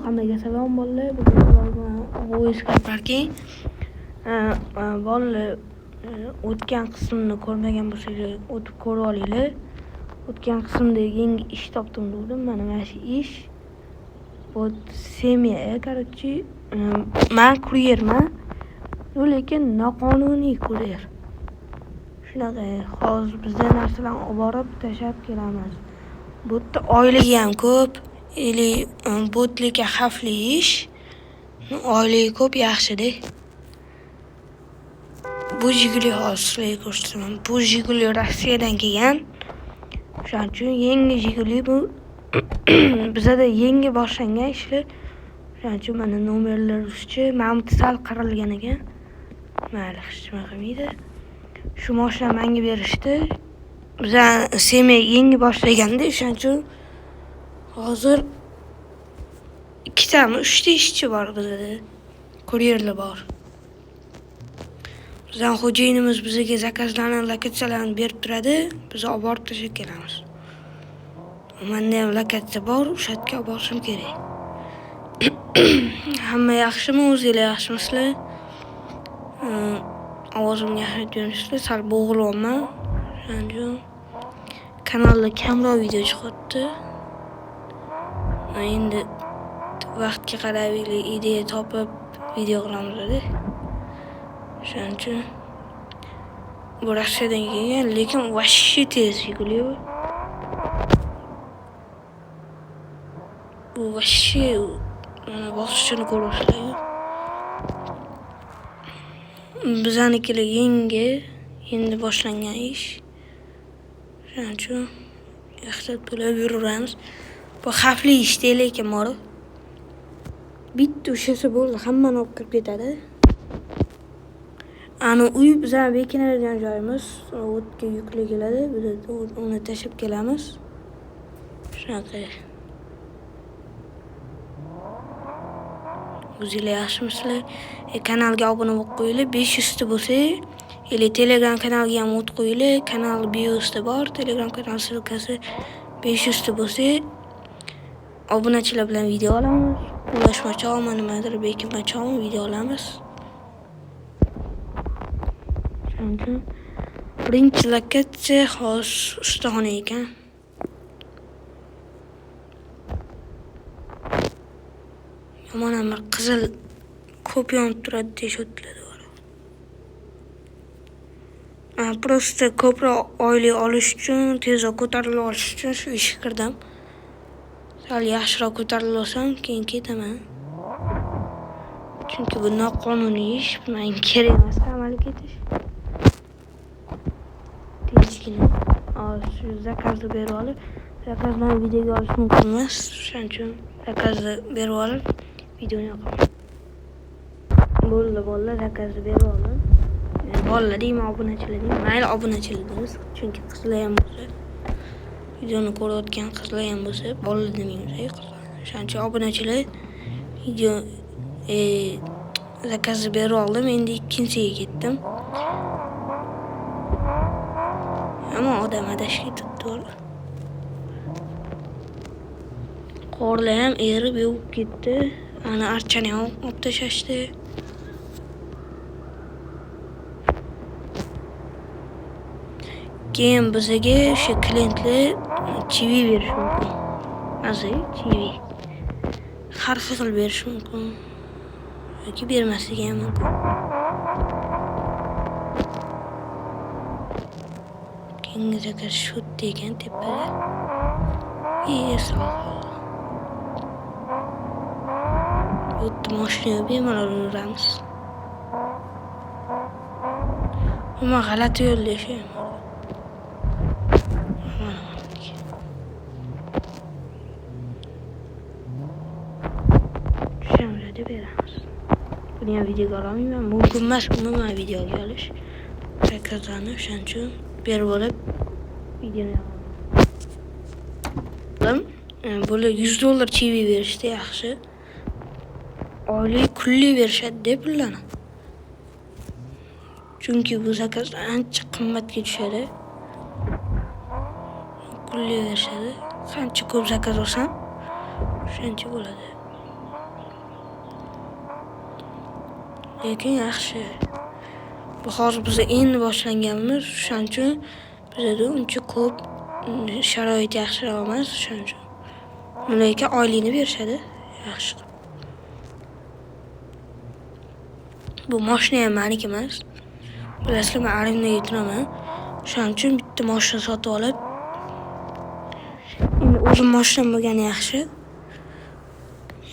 Hammaga salom bolalar. Bugun sizlar bilan Voice Car Parking. Bolalar, o'tgan qismini ko'rmagan bo'lsanglar, o'tib ko'rib olinglar. O'tgan qismda yangi ish topdim dedim. Mana shu ish. Вот семья, короче, man kuryerman. Lekin noqonuniy kuryer. Shunaqa, hozir bizda narsalarni olib borib tashlab kelamiz. Bu yerda oyligi ham ko'p. Или botlikka xavfli ish. Oyligi ko'p, yaxshi-da. Bu Jiguli hozir sizlarga ko'rsataman. Bu Jiguli Rossiyadan kelgan. O'shaning uchun yangi Jiguli bu bizada yangi boshlangan ishlar. O'shaning uchun mana nomerlar ruscha, mana bu sal qirilgan ekan. Mayli, hech nima qilmaydi. Shu mashina menga berishdi. Biza semi yangi boshlaganda, o'shaning uchun hozir ikkitami, uchta ishchi bor bizada. Kuryerlar bor. Bizdan xo'jayinimiz bizga zakazlarni, lokatsiyalarni berib turadi. Biz olib borib tashlab kelamiz. Menda ham lokatsiya bor, o'sha yerga olib borishim kerak. Hamma yaxshimi, o'zinglar yaxshimisizlar? Ovozimga ahamiyat bermaysizlar, sal bo'g'ilyapman. Shuning uchun kanalda kamroq video chiqyapti. Endi vaqtga qarab ideya topib video qilamiz-da. Shuning uchun bu Rossiyadan kelgan, lekin вообще tez Jiguli bu. Bu вообще mana bosqichini ko'ryapsizlar. Bizanikilar yangi, endi boshlangan ish. Shuning uchun ehtiyot bo'lib yuraveramiz. Bu xavfli ish-da, lekin bor. Bitta ushlasa bo'ldi, hammani olib kirib ketadi. Ani uy bizani bekinadigan joyimiz. O'tga yukli keladi, biz uni tashlab kelamiz. Shunaqa. O'zinglar yaxshimisizlar? Kanalga obuna bo'lib qo'yinglar. 500 ta bo'lsa, или Telegram kanaliga ham o'tib qo'yinglar. Kanal biosida bor, Telegram kanal ссылкasi. 500 ta bo'lsa, obunachilar bilan video olamiz. Ulashmachoqmi, nimadir bekinmachoqmi video olamiz. Shuning uchun birinchi lokatsiya hozir ustaxona ekan. Yomon ham bir qizil ko'p yonib turadi deyishyaptilar. Просто ko'proq oylik olish uchun, tezroq ko'tarilib olish uchun shu ishga kirdim. Sal yaxshiroq ko'tarilib olsam, keyin ketaman. Chunki bu noqonuniy ish, menga kerak emas amalga ketish. Tinchgina. Hozir shu zakazni berib olib, zakazdan videoga olish mumkin emas. Shuning uchun zakazni berib olib, videoni yoqaman. Bo'ldi, bolalar, zakazni berib oldim. Bolalar deyman, obunachilar deyman. Mayli, obunachilar deymiz, chunki qizlar ham bo'lsa, videoni ko'rayotgan qizlar ham bo'lsa, bolalar demaymiz, qizlar. Shuning uchun obunachilar video zakazni berib oldim, endi ikkinchisiga ketdim. Ammo odam adashib ketibdi. Qorlar ham erib yuvib ketdi. Ana archani ham olib tashlashdi. Keyin bizga o'sha klientlar chivi berish mumkin. Maza chivi. Har xil berish mumkin yoki bermasligi ham mumkin. Keyingi zakaz shu yerda ekan, tepada. Bu yerda mashina bemalol yuramiz. Umuman g'alati yo'lda yashayman. Tushamiz deb beramiz. Buni ham videoga ololmayman. Mumkin emas umuman videoga olish. Zakazlarni o'shaning uchun berib olib videoni yoqaman. Bular $100 chivi berishdi, yaxshi. Oylik kunlik berishadi deb pullarni. Chunki bu zakaz ancha qimmatga tushadi. Kunlik berishadi. Qancha ko'p zakaz olsam, o'shancha bo'ladi. Lekin yaxshi. Bu hozir biz endi boshlanganmiz, o'shaning uchun bizada uncha ko'p sharoit yaxshiroq emas, o'shaning uchun. Lekin oylikni berishadi, yaxshi. Bu mashina ham meniki emas. Bilasizlar, men arendaga turaman. O'shaning uchun bitta mashina sotib olib, endi o'zim mashinam bo'lgani yaxshi.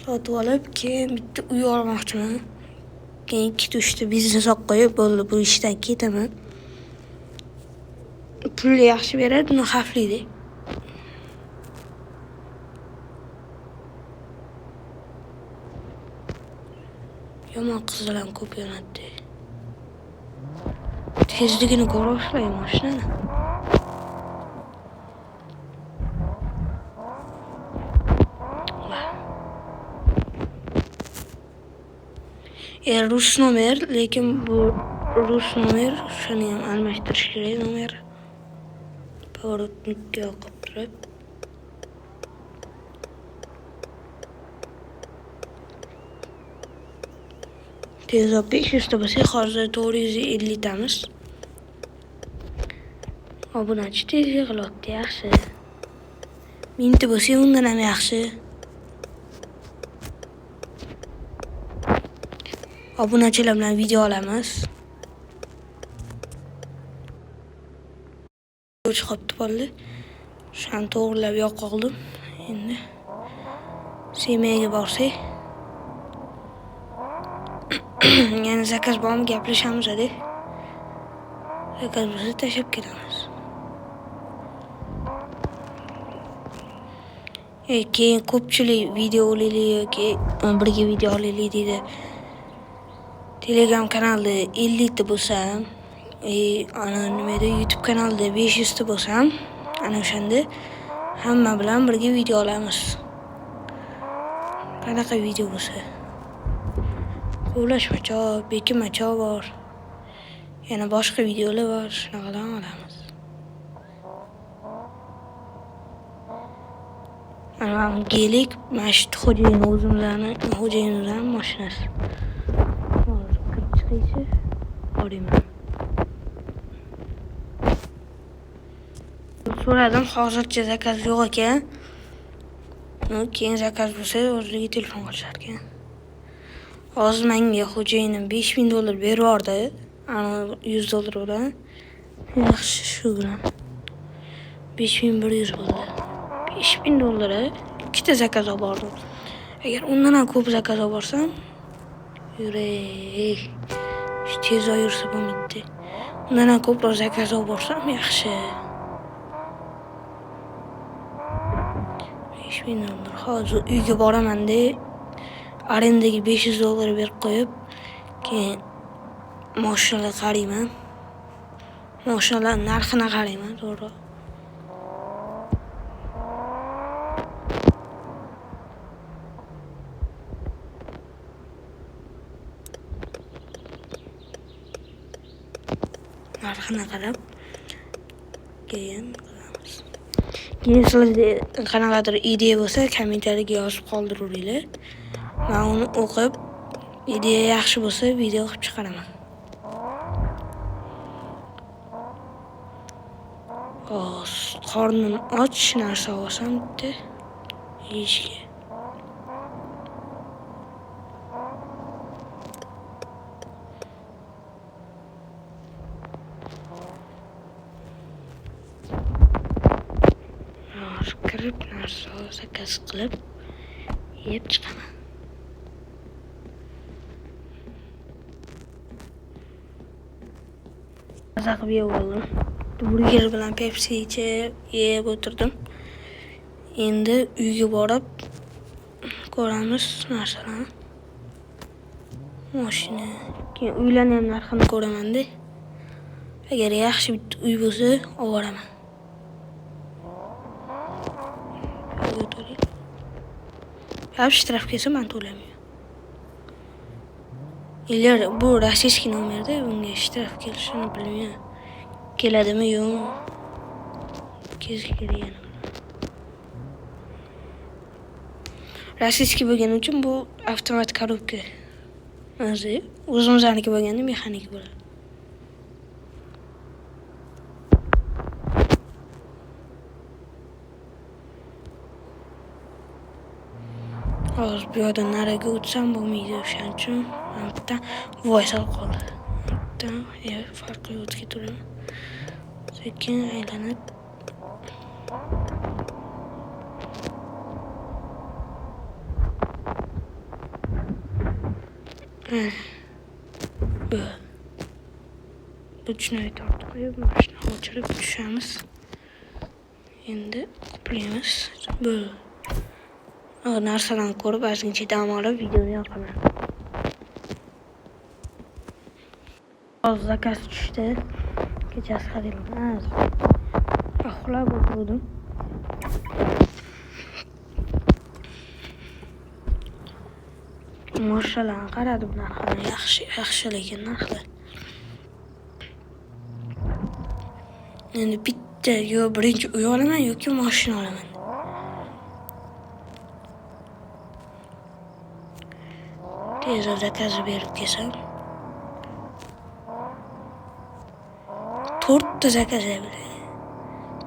Sotib olib, keyin bitta uy olmoqchiman. Keyin ikkita uchta biznes olib qo'yib, bo'ldi, bu ishdan ketaman. Pulni yaxshi beradi, uni xavfli-da. Yomon qizlar ham ko'p yonadi. Tezligini ko'rasizlar mashinani. Rus nomer, lekin bu rus nomer, shuni ham almashtirish kerak nomer. Поворотникka yoqib turib. Tezroq 500 ta bo'lsak, hozir 450 tamiz. Obunachi tez yig'ilyapti, yaxshi. 1000 ta bo'lsa undan ham yaxshi. Obunachilar bilan video olamiz. Chiqibdi bolalar. Shuni to'g'rilab yoqib oldim. Endi Semaga borsak, yana zakaz bormi gaplashamiz hadi. Zakaz bo'lsa tashlab ketamiz. Keyin ko'pchilik video olaylik yoki birga video olaylik deydi. Telegram kanalida 50 ta bo'lsam, ana nima edi, YouTube kanalida 500 ta bo'lsam, ana o'shanda hamma bilan birga video olamiz. Qanaqa video bo'lsa. Quvlashmacho, bekinmacho bor. Yana boshqa videolar bor, shunaqadan olamiz. Mana bu gelik, mana shu xo'jayin o'zimizning, xo'jayinimizning mashinasi. Hozir kirib chiqaychi, borayman. So'radim, hozircha zakaz yo'q ekan. Keyin zakaz bo'lsa o'zligi telefon qilishar ekan. Hozir menga xo'jayinim 5000 dollar berib yubordi. Ana 100 dollar bilan. Yaxshi, shu bilan 5100 bo'ldi. 5000 dollara ikkita zakaz olib bordim. Agar undan ham ko'p zakaz olib borsam, yurak shu tez yursa bo'lmaydi. Undan ham ko'proq zakaz olib borsam yaxshi. 5000 dollar. Hozir uyga boraman-da, arendaga 500 dollar berib qo'yib, keyin mashinalar qarayman. Mashinalar narxini qarayman, to'g'ri. Narxini qarab keyin qilamiz. Keyin sizlarda qanaqadir ideya bo'lsa, kommentariyaga yozib qoldiringlar. Men uni o'qib, ideya yaxshi bo'lsa video qilib chiqaraman. Hozir qornim och, narsa olsam bitta yeyishga. Kirib narsa zakaz qilib yeb chiqaman. Maza qilib yeb oldim. Burger bilan Pepsi ichib yeb o'tirdim. Endi uyga borib ko'ramiz narsalarni. Mashina. Keyin uylarni ham narxini ko'raman-da. Agar yaxshi bitta uy bo'lsa, olib boraman. Hep shtraf kelsa men to'lamayman. Ilar bu rossiyskiy nomerda, bunga shtraf kelishini bilmayman. Keladimi yo'qmi? Kezi kerak yana. Rossiyskiy bo'lgani uchun bu avtomat korobka. O'zi o'zimizniki bo'lganda mexanik bo'ladi. Hozir bu yoqdan nariga o'tsam bo'lmaydi, o'shaning uchun mana bu yerdan voy sal qoldi. Bu yerdan farqi yo'q, o'tib ketaveraman. Sekin aylanib bu ruchnoy tortib qo'yib, mashina o'chirib tushamiz. Endi quplaymiz. Bu narsalarni ko'rib ozgincha dam olib videoni yoqaman. Hozir zakaz tushdi. Kechasi xarid. Uxlab o'tirdim. Mashinalarni qaradim, narxini yaxshi, yaxshi lekin narxlar. Endi bitta yo birinchi uy olaman yoki mashina olaman. Tezroq zakaz berib kelsam. 4 ta zakaz berdi.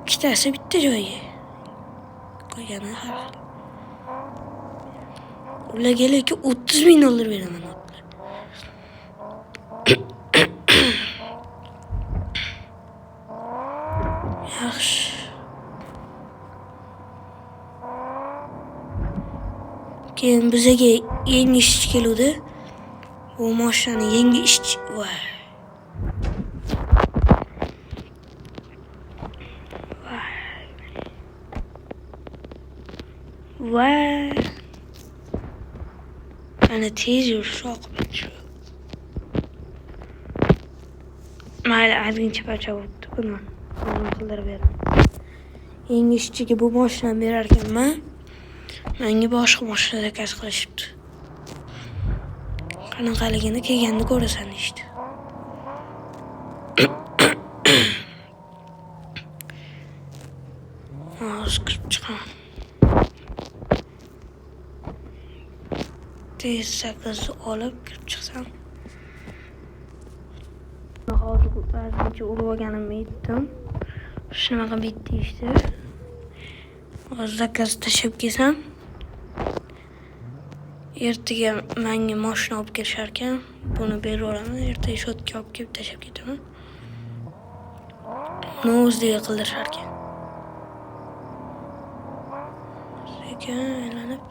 Ikkitasi bitta joyga. Qolgani har xil. Ularga lekin 30 000 dollar beraman. Yaxshi. Keyin bizaga yangi ishchi keluvdi. Bu mashinani yangi ishchi voy. Voy. Ana tez yurish oqibati shu. Mayli, ozgincha parcha bo'libdi buni. O'zim qildirib beraman. Yangi ishchiga bu mashinani berar ekanman. Menga boshqa mashina zakaz qilishibdi. Qanaqaligini kelganda ko'rasan deyishdi. Hozir kirib chiqaman. Tez zakazni olib kirib chiqsam. Hozir ozgincha urib olganimni aytdim. Shunaqa bitdi ishdi. Hozir zakaz tashlab kelsam, ertaga menga mashina olib kelishar ekan. Buni berib yuboraman. Ertaga shotga olib kelib tashlab ketaman. Buni o'ziga qildirishar ekan. Sekin aylanib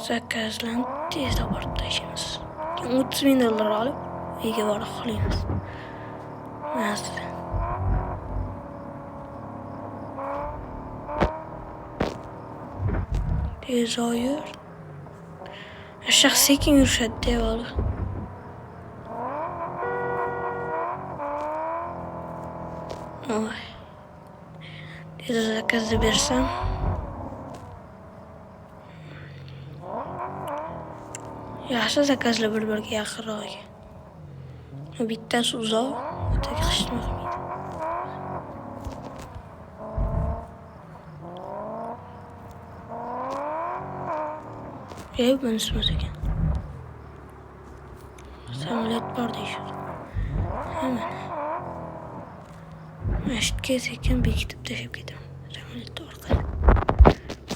zakazlarni tezda borib tashlaymiz. Keyin 30 000 dollar olib uyga borib uxlaymiz. Mazza. Tezroq yur. Shaxs sekin yurishadi-da avvalo. Oy. Tez zakazni bersam. Yaxshi zakazlar bir-biriga yaqinroq ekan. Bittasi uzoq, o'taki hech nima qilmaydi. Bunisi emas ekan. Samolyot bor deyishadi. Ha, mana. Mana shu yerga sekin bekitib tashlab ketaman. Samolyotni orqali.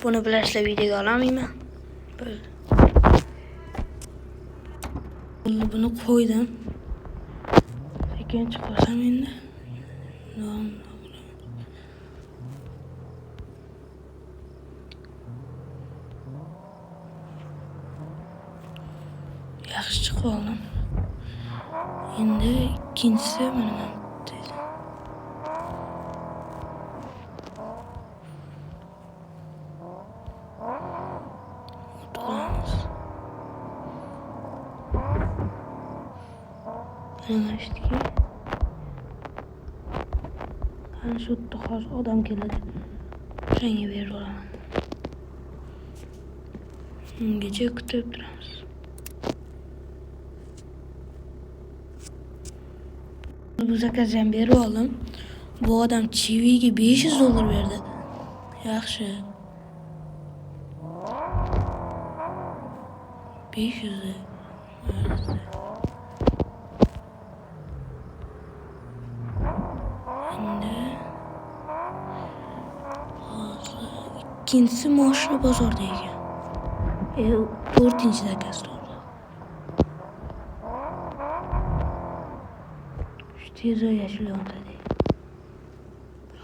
Buni bilasizlar, videoga ololmayman. Bo'ldi. Buni qo'ydim. Sekin chiqarsam endi. Yaxshi chiqib oldim. Endi ikkinchisi mana bu yerda. O'tamiz. Mana shu yerga. Ana shu yerda hozir odam keladi. O'shanga berib yuboraman. Ungacha kutib turamiz. Bu zakazni ham berib oldim. Bu odam Chiviga 500 dollar berdi. Yaxshi. 500. Endi hozir ikkinchisi moshina bozorda ekan. To'rtinchi zakaz to'g'ri. Shu tezroq yashil yonadi.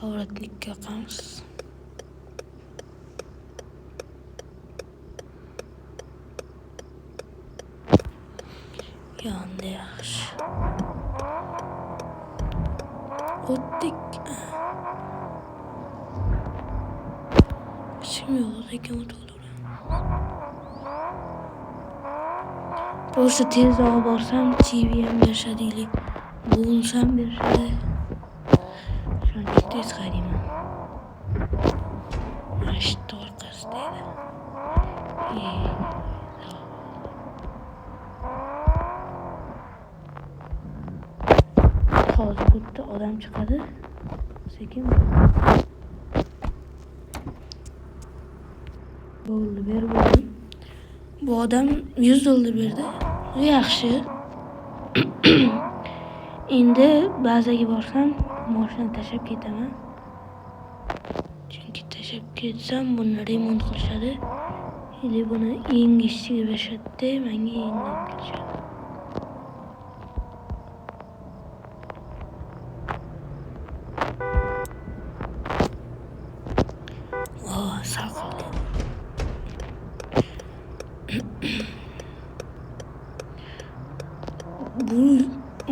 Avratlikka yoqamiz. Yondi yaxshi. O'tdik. Hech kim yo'q, lekin o'tib. Просто tezroq borsam TV ham berishadi или bonus ham berishadi. Shuning uchun tez qarayman. Mana shu yerda orqasida edi. Hozir bu yerda odam chiqadi. Sekin bo'ldi, berib bo'ldim. Bu odam $100 berdi. Bu yaxshi. Endi bazaga borsam mashinani tashlab ketaman. Chunki tashlab ketsam buni remont qilishadi. Или buni yangi ishchiga berishadi, menga yangi olib kelishadi. Oh, sal qoldi.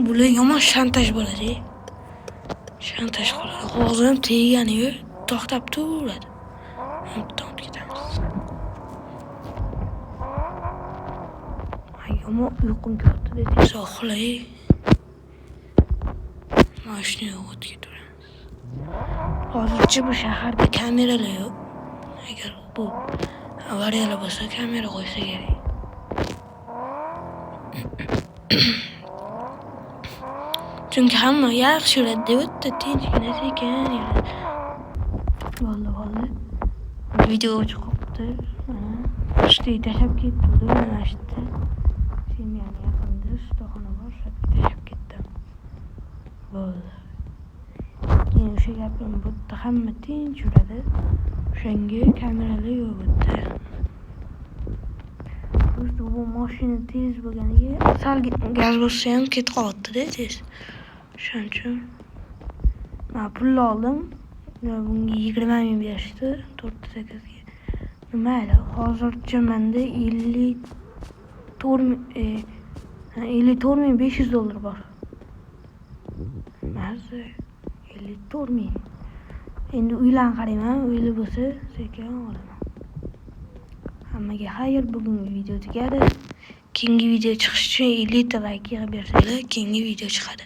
Bular yomon shantaj bo'ladi. Shantaj qiladi. Hozir ham tegani yo'q, to'xtab turadi. Bitta olib ketamiz. Ay, yomon uyqum kelyapti. Tezroq uxlay. Mashina yo'q, o'tib ketaveramiz. Hozircha bu shaharda kameralar yo'q. Agar bu avariyalar bo'lsa, kamera qo'ysa kerak. Chunki hamma yaxshi yuradi deb o'tdi, tinchgina sekin yuradi. Bo'ldi, bo'ldi. Video o'chib qolibdi. Mana shu tashlab ketdi. Mana shu yerda semyani yaqinida ustaxona bor, shu yerga tashlab ketdim. Bo'ldi. Keyin o'sha gapim, bu yerda hamma tinch yuradi. O'shanga kameralar yo'q bu yerda. Просто bu mashina tez bo'lganiga sal gaz bossa ham ketib qolyapti-da tez. O'shaning uchun men pulni oldim. Bunga 20 ming berishdi 4 ta zakazga. Mayli, hozircha menda 54 500 dollar bor. Mazza 54 ming. Endi uylarni qarayman, uyli bo'lsa sekin olaman. Hammaga xayr, bugungi video tugadi. Keyingi video chiqishi uchun 50 ta layk yig'ib bersanglar, keyingi video chiqadi.